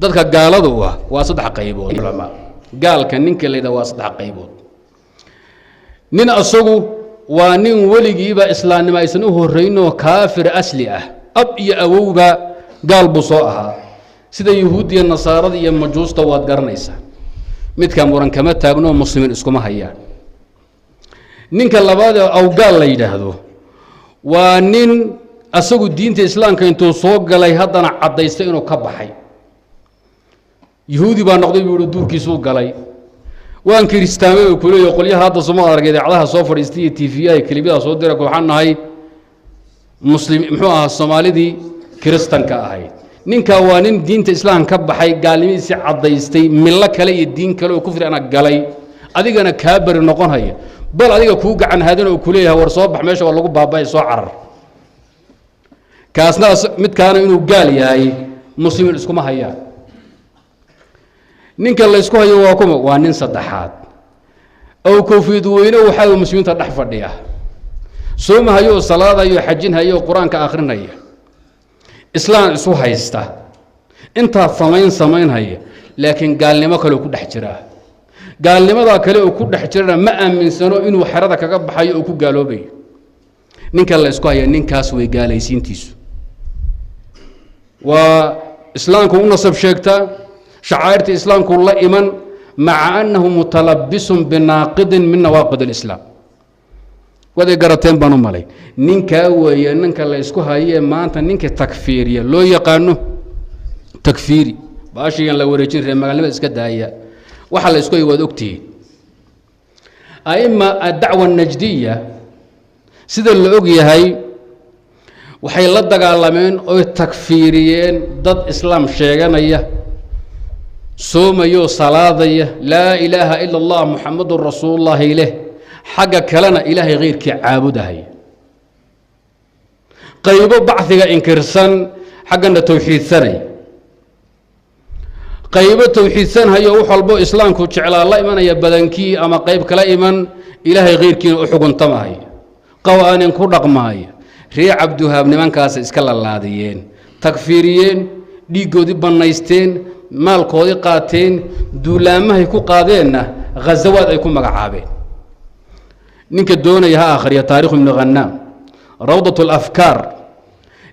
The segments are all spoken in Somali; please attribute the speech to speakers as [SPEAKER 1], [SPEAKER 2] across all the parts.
[SPEAKER 1] Dadka gaaladu ah waa saddex qaybood. Gaalka ninka la yidhaha waa saddex qaybood. Nin asagu waa nin weligiiba islaamnimo aysan u horraynoo kaafir asli ah, ab iyo awowba gaal buu soo ahaa, sida yuhuud iyo nasaarada iyo majuusta, waad garanaysaa. Midka muran kama taagnoo, muslimiin iskuma hayaan. Ninka labaad ee awgaal la yidhaahdo waa nin asagu diinta islaamka intuu soo galay haddana caddaystay inuu ka baxay. Yahuudi baa noqday buu yihi, duurkiisuu galay, waan kiristaamay buu kuleeyahy. Qolyaha hadda soma arag idaacadaha soo fadhiistay iyo TV-yaha kelibyada soo dira, waxaan nahay muslim, muxuu ahaa, Soomaalidii kiristanka ahayd. Ninkaa waa nin diinta islaamka ka baxay, gaalnimadiisii caddaystay, millo kale iyo diin kale oo kufri ana galay, adigana kaa beri noqon haya, bal adiga kuu gacan haadin oo kuleeyahay, "War soo bax, meesha waa lagu baaba'ay, soo carar." Kaasna midkaana inuu gaal yahay muslimiin iskuma hayaan. Ninka laysku hayo waa kuma? Waa nin saddexaad ow koofiyad weyne, waxaa muslimiinta dhex fadhiya, soomahayo, salaadayo, xajinhayo, qur-aanka akhrinaya, islaan isu haysta, intaad samaynhaya, laakiin gaalnimo kale ku dhex jiraa. Gaalnimadaa kale oo ku dhex jirana ma aaminsano inuu xerada kaga baxayo oo ku gaaloobayo. Ninka la isku haya ninkaas way gaalaysiintiisu. Waa islaamku u nasab sheegtaa, shacaa'irta islaamku la iman, maca annahu mutalabisun binaaqidin min nawaaqid اlislaam. Waday garateen baan u malay. Ninkaa weeye ninka la isku hayee maanta ninka takfiiriya loo yaqaano takfiiri. Baashigan la wareejin, reer magaalnimada iska daaya. Waxa la isku hayo waad ogtihiin. Aima addacwa anajdiya, sida la og yahay, waxay la dagaalameen oy takfiiriyeen dad islaam sheeganaya, soomayo, salaadaya, laa ilaaha ila allah muxamadun rasuulullaahi leh, xagga kalena ilaahay khayrkii caabudahaya, qaybo bachiga inkirsan, xaggana towxiidsanaya, qaybo towxiidsanhayo, wax walbo islaamku jeclaa la imanaya badankii ama qayb kala iman, ilaahay khayrkiina u xuguntamahaya, qawaanin ku dhaqmaaya. Ree Cabdiwahaab nimankaas iska lalaadiyeen, takfiiriyeen, dhiiggoodii bannaysteen, maalkoodii qaateen, duulaamahay ku qaadeenna ghazawaad ay ku magacaabeen. Ninka doonaya ha akhriya taarikhu Ibni Khanaam, rawdat alafkaar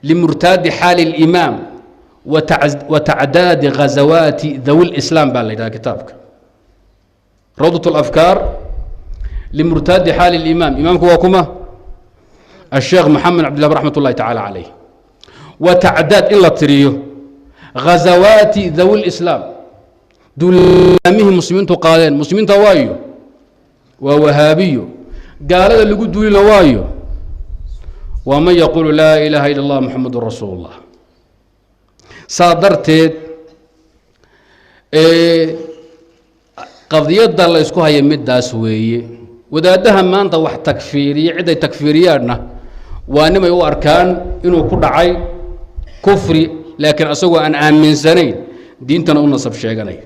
[SPEAKER 1] limurtaadi xaali اlimaam wa tacdaadi ghazawaati dhawi lislaam baa la yidhaha kitaabka, rawdat alafkaar limurtaadi xaali اlimaam. Imaamku waa kuma? Asheekh Maxamed Cabdillah raxmat ullahi tacaala calayh. Wa tacdaad, in la tiriyo, ghazawaati dhawi lislaam, duulaamihii muslimiintu qaadeen. Muslimiinta waayo waa wahaabiyo, gaalada lagu duulina waayo waa man yaquulu laa ilaaha ila اllah muxamadu rasuul اllah. Saa darteed qadiyadda la isku haya middaas weeye. Wadaaddaha maanta wax takfiiriya, ciday takfiiriyaanna waa nimay u arkaan inuu ku dhacay kufri, laakiin asagoo aan aaminsanayn, diintana u nasab sheeganaya.